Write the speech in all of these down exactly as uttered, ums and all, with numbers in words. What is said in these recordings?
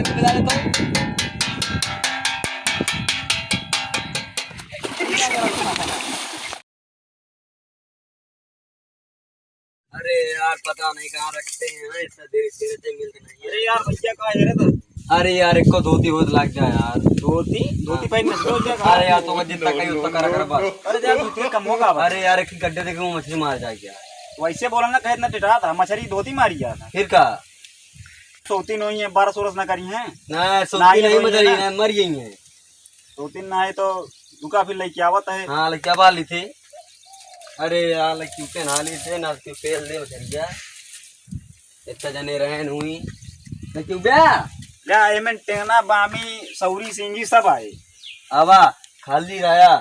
बजा देता हूँ। अरे यार, पता नहीं कहाँ रखते हैं, इतना देर से रहते, मिलते नहीं है। अरे यार, भैया, कहाँ है रे तू? अरे यार, एक को धोती होत लाग जाए यार। धोती? धोती हाँ। पहन के सो जा। अरे यार, तो जितना कही उतना करा कर बस। अरे यार, धोती कम होगा बस। अरे यार, एक गड्ढे देखे वो मछली मार जाए क्या? वैसे बोला ना, कहे इतना टिटरा था, मछली धोती मारी गया था। फिर का? सोती नहीं है, बारह सोरस ना करी है। ना, ना, सोती ये नहीं नहीं है मछली, ना। ना, मर गई है। दो तीन ना है तो दुका फिर लइके आवत है। हाँ, लइके आवा ली थे। अरे यार, लइके उठे ना ली थे, ना के पेल दे उठे गया। इतना जने रहन हुई। लइके उब्या? या एमन टेंगना, बामी, सौरी, सिंगी सब आए। आवा, खाली राया।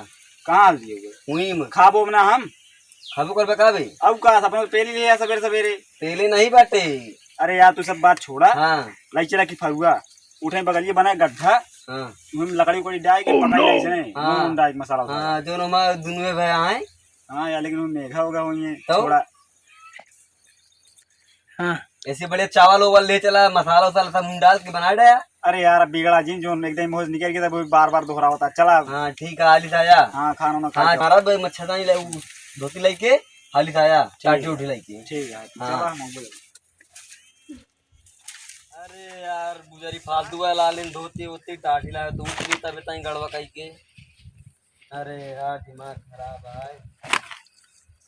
कहाँ हाल दिए गए? हुई में। खाबो ना हम। खाबो करबे का बे? अब का, अपने पेली ले आ सबेरे सबेरे। पेली नहीं बाटे। अरे यार, तू सब बात छोड़ा। हाँ। लाई चला की फरुआ। उठे बगलिए बनाए गड्ढा। हाँ। उहमें लकड़ी उकड़ी डाल के पकाई ऐसे नहीं। हाँ। नून डाल के मसाला उसाला। हाँ, जो हमारे दुनवे भाई आए। हाँ यार, लेकिन वो मेघा होगा वहीं है। तो? थोड़ा। हाँ। ऐसे बढ़िया चावल ओवल ले चला, मसाला उसाला सब नून डाल के बना डाया। अरे यार, अब बिगड़ा जिन, जो एकदम होश निकल गया, तब बार बार दोहरावता। चला। हाँ, ठीक है, हाली से आया। हाँ, खाना ना खा हाँ, के। मारा भाई मच्छरदानी ले, उ धोती लेके, हाली से आया, ठीक टाटी है। उठी लेके। ठीक है, हाँ। चला, हम बोले। अरे यार, बुजरी फालतू है, लालिन धोती वोती टाटी लाए, तो उठ ली तबे ताई गड़वा कई के। अरे यार, दिमाग खराब है,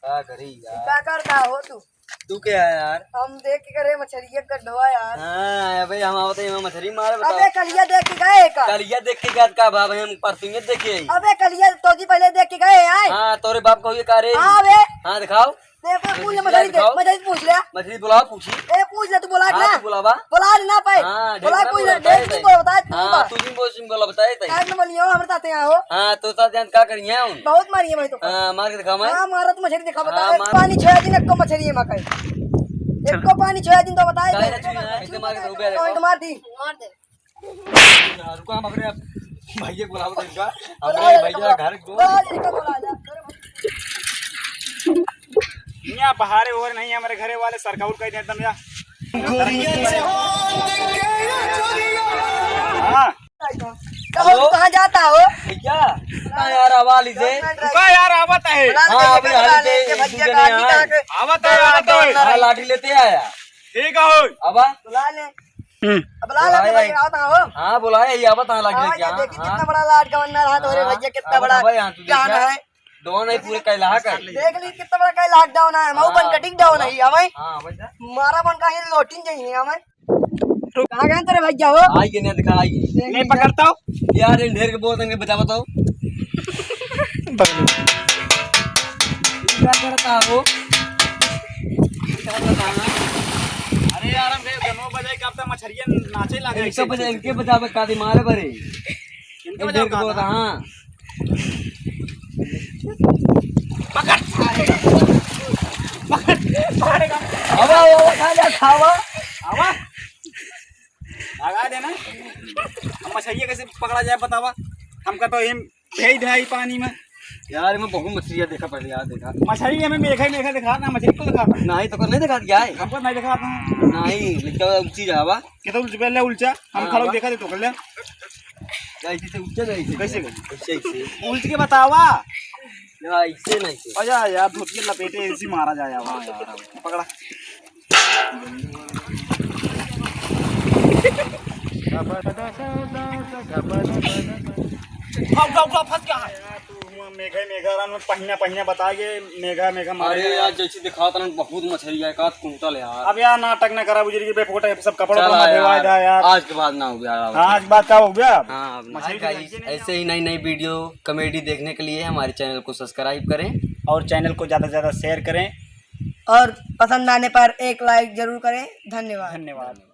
का करी यार? का करता हो तू? तू क्या है यार? हम देख के करे मछरिया गड्ढवा यार। हाँ, अबे हम आवत है, मछरी मारे, बताओ। अबे कलिया देख के गए का? कलिया देख के गए का भाव है, हम परसों देखे। अबे कलिया तो जी पहले देख के गए आए। हाँ, तोरे बाप को ये का रे? हाँ बे। हाँ, दिखाओ। देखो, पूछ ले, मछली मछली देख, दिखाओ। मछली पूछ ले। मछली बुलाओ, पूछी। ए, पूछ ले, तू बुला के हाँ, ना। तू बुलावा। बुला ले ना पाए। हाँ, बुला, पूछ ले, ढेर दिन बोला, बताए तू हाँ, बा। तू दिन बोल, दिन बोला, बताए तई। आज न बोलियो, हमरे साथे आओ। हाँ, तो साथ जान का करिए हम? बहुत मारी है भाई तो। हाँ, मार के दिखा मैं। हाँ, मारा तो मछली दिखा, हाँ, बता। मार। पानी छोड़ा दिन, एक्को मछली है मकई। एक्को पानी छोड़ा दिन तो बताए काहे तई। ना छुई ना, ऐसे मार के तो उबे तो देखो। मार दी। मार दे। रुको, हम अपने भैया को बुलावत है इनका। बुला अपने ले, भैया बुला। घर को बुला ले, इनका बुला ले। यहाँ बहारे ओहर नहीं, हमारे घरे वाले सरकाउट कह देता या। हाँ। कहो, हेलो? कहाँ जाता हो? भैया, कहाँ यार, आवा ली से? रुका यार, आवत है। बुला ले, हाँ, अभी बुला हाली ले, से, भैया इनके का आदमी नहीं कहाँ आए। के? आवत है, आवत है। हाँ, लाठी लेते आया। ठीक है, हो। आवा। बुला ले। हम्म। अब ला, ला, बुलाए। भाई, आओ तो आओ। हाँ, बुलाए, ये आवत हाँ, लाठी हाँ, लेके, ये हाँ, देखी हाँ। कितना बड़ा लाट गवन्ना रहा तोरे हाँ, भैया, कितना हाँ, बड़ा भाई, हाँ, तू जान देखा। है। दोनों नहीं पूरे कैलाहा कर। देख ली कितना बड़ा कैलाहा डाउन है, मऊ हाँ, बन कटिंग डाउन हाँ, है, हमें। हाँ, भाई साहब। मारा बन का ही लोटिन जाइए, हमें। कहाँ गए तेरे भैया हो? आइए, नहीं दिखा, आइए। देख नहीं लिया। पकड़ता हूँ। यार, इन ढेर के बोल देंगे, बता बताओ। पकड़ लो। क्या करता हो? क्या करता है? अरे यार, हम गए गनो बजाए, का पता मछरिया नाचे लागे इनके ऐसे। बजा, इनके बजावे का दी मारे बरे। इनके इनके बजावे का बजावे था? हाँ। पकड़। पकड़। पकड़ेगा। आवा, आवा, खा जा, खावा। आवा। लगा देना। अब मछरिया कैसे पकड़ा जाए बतावा? हमका तो हिम भेज दे आई पानी में। यार, मैं बहुत मछलियाँ देखा पहले, यार, देखा। मछली हमें मेघा ही मेघा दिखा ना, मछली को दिखा। नहीं, तो नहीं दिखा दिया है। हमको नहीं दिखा था। नहीं, लेकिन ऊंची जावा। कितना ऊंची पहले उल्चा? हम हाँ, खड़ा बा। देखा दे तो कर ले। ऐसे से ऊंचा नहीं, ऐसे। कैसे, कैसे? ऐसे, ऐसे। उल्च के बतावा। ना, ऐसे नहीं, ऐसे। अरे यार, धोती लपेटे ऐसे मारा जाए, वाह यार। पकड़ा। उठा, उठा, उठा, फंस गया है। यार, तू हुआ मेघा, मेघा रान में पहिना, पहिना बता के मेघा, मेघा मारे अरे गया। यार, जैसे दिखाता ना, बहुत मछली है, एक आध कुंटल है यार। अब यार, नाटक ना करा, बुजुर्ग, बेफोकट है, सब कपड़ा चला वपड़ा यार, धोवाए दा यार। आज के बाद ना हो गया। हाँ, आज के बाद का हो गया? हाँ, अब ना। मछली तो guys, लगी नहीं ऐसे ही नई नई video comedy देखने के लिए हमारे channel को subscribe करें। और channel को ज्यादा से ज्यादा share करें। और पसंद आने पर एक like जरूर करें। धन्यवाद। धन्यवाद।